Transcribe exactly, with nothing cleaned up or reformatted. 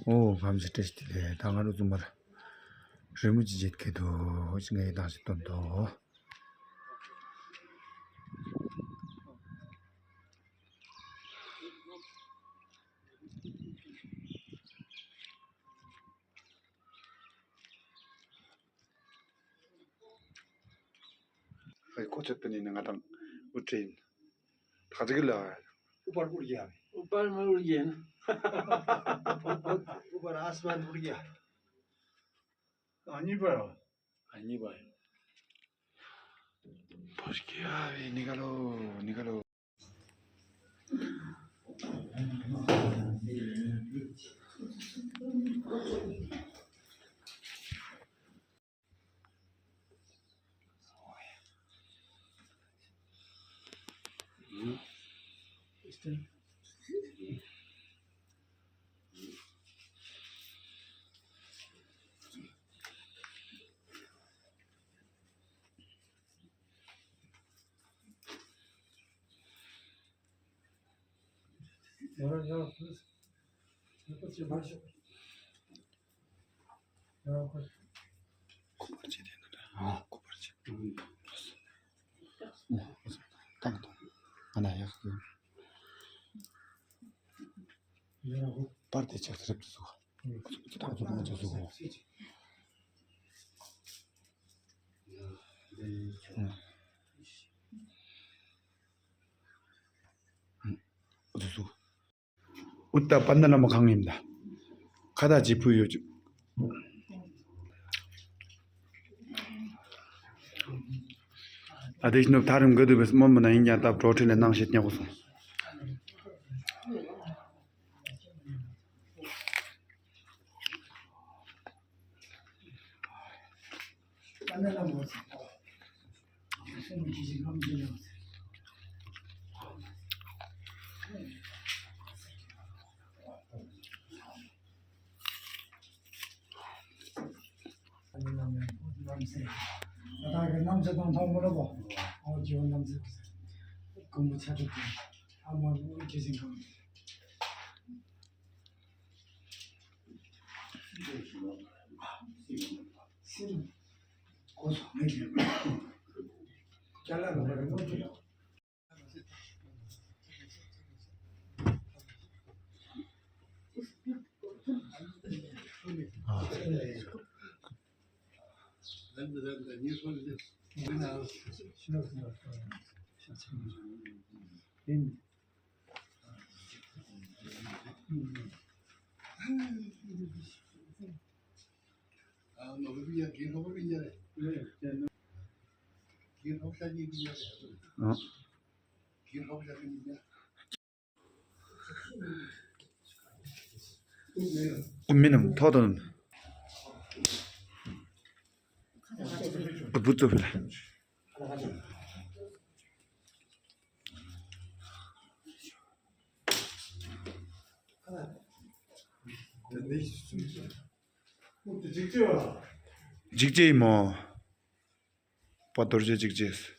ཨོ་ཧམ་སི་ཏྲེ་སི་ལེ་ད་ང་རུ་ཙུམ་པར་རི་མོ་ཅི་བྱེད་ཀྱི་འདུག་ཅི་ངའི་དང་ཞིག་སྟོན་ཏོ། ཁོ་ཚོད་པ་ནི་ང་དང་ཨུ་ཏྲེན། ཐག་ཅིག་ལ། ཨུ་པར་ཨུར་ཡ། ཨུ་པར་མ་ཨུར་ཡན། ཨུ་པར་ཨ་སི་མན་ཨུར་ཡ། ཨ་ནི་པར། ཨ་ནི་པར། པར་ཀི་ཨ་བི་ནི་ག་ལོ་ནི་ག་ལོ། པར་དེ་ཆགས་ཐུབ་ཚུགས། ད་ཚོ་ང་ཚོ་ཚོ། ཨུ་ཏ་པན་ན་ལ་མ་ཁང་ཡིན་ད། ཁ་ད་ཅི་ཕུ་ཡོད་ཅུ། ཨ་དེ་ནུབ་ཐ་རིམ་ག་དུ་བས་མོན་མོན་ན་ཡིན་ཀྱང་སྟབས་གྲོགས་ཁྲིད་ལས་གནང་བཤད་ཉག་གོ་སོང་། ཨུ་མི་ནམ་ཐོག་ཏུ་ནམ། ཨུ་བུ་ཙོ་ཕི་ལ། འཇིགས་བྱེད་ཡིན་མོ། པ་རྡོ་རྗེ་འཇིགས་བྱེད།